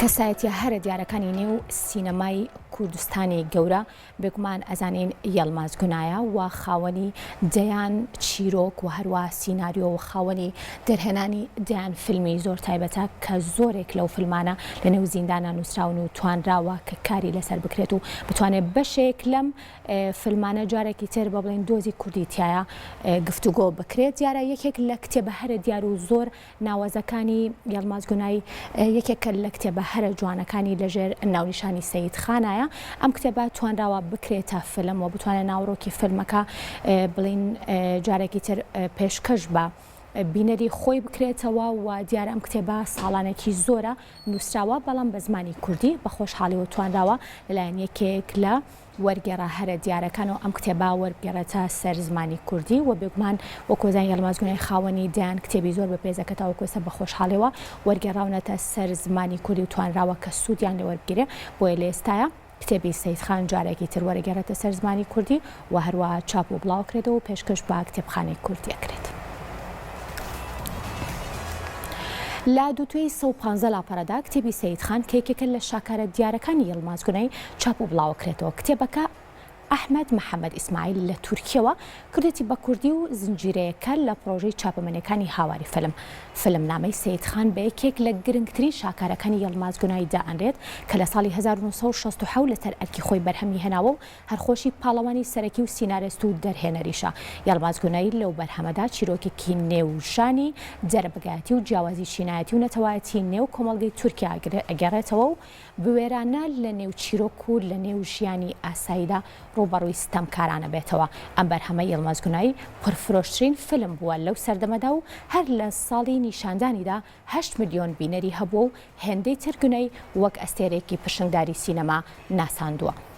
کەسایەتیە هەرە دیارەکانی نێو سینەمای کوردستانی گەورە بێگومان ئەزانین یەڵماز گونایە و خاوەنی دەیان چیرۆک و هەروا سیناریۆ و خاوەنی دەرهێنانی دەیان فیلمی زۆر تایبەتە کە زۆرێک لەو فیلمانە لە نێو زیندانا نووسراون و توانراوە کە کاری لەسەر بکرێت و بتوانێت بەشێک لەم فیلمانە جارێکی تر بە بڵێن دۆزی کوردی تایە گفتوگۆ بکرێت. دیارە یەکێک لە کتێبە هەرە دیار و زۆر ناوازەکانی یەڵماز گونای یەکێکە لە کتێبە هەرە جوانەکانی لەژێر ناونیشانی سەید خانایە. ئەم کتێبە توانراوە بکرێتە فیلم و بتوانێت ناوەڕۆکی فیلمەکە بڵین جارێکی تر پێشکەش بە بینەری خۆی بکرێتەوە و دیارە ئەم کتێبە ساڵانێکی زۆرە نووسراوە بەڵام بە زمانی کوردی بە خۆشحاڵیەوە توانراوە لەلایەن یەکێک لە وەرگێڕە هەرە دیارەکانەوە ئەم کتێبە وەربگێڕێتە سەر زمانی کوردی و بێگومان وەکو ئەزانین یەڵماز گونای خاوەنی دەیان کتێبی زۆر بەپێزە کە تاوەکو ئێستا بە خۆشحاڵیەوە وەرگێڕاونەتە سەر زمانی کوردی و توانراوە کە سوودیان لێ وەربگیرێ بۆیە لە ئێستایا کتێبی سەیدخان جارێکی تر وەرەگێڕێتە سەر زمانی کوردی و هەروەها چاپ و بڵاوکرێتەوە و پێشکەش بە کتێبخانەی کوردی ئەکرێت. لە دووتوێی 115 لاپەڕەدا کتێبی سەید خان کە یەکێکە لە شاکارە دیارەکانی یڵماز گونای چاپ و بڵاوەکرێتەوە. کتێبەکە ئەحمەد محەمەد ئیسماعیل لە تورکیەوە کردێتی بە کوردی و زنجیرەیەکە لە پڕۆژەی چاپەمەنیەکانی هاواری فیلم. فیلمنامەی سەید خان بە یەکێک لە گرنگترین شاکارەکانی یڵماز گونای دائەنرێت کە لە ساڵی 1967 لەسەر ئەرکی خۆی بەرهەمی هێناوە و هەر خۆشی پاڵەوانی سەرەکی و سینارێست و دەرهێنەریشە. یەڵماز گونای لەو بەرهەمەدا چیرۆکێکی نێو ژانی دەرەبەگایەتی و جیاوازی چینایەتی و نەتەوایەتی نێو کۆمەڵگەی تورکیا ئەگێڕێتەوە و بوێرانە لە نێو چیرۆک و لە نێو ژیانی ئاساییدا ڕووبەڕووی ستەمکاران ئەبێتەوە. ئەم بەرهەمە یڵماز گونای پڕفرۆشترین فیلم بووە لەو سەردەمەدا و هەر لە ساڵی نیشاندانیدا هەشت ملیۆن بینەری هەبووە و هێندەی تر گونای وەک ئەستێرەیەکی پرشنگداری سینەما ناساندووە.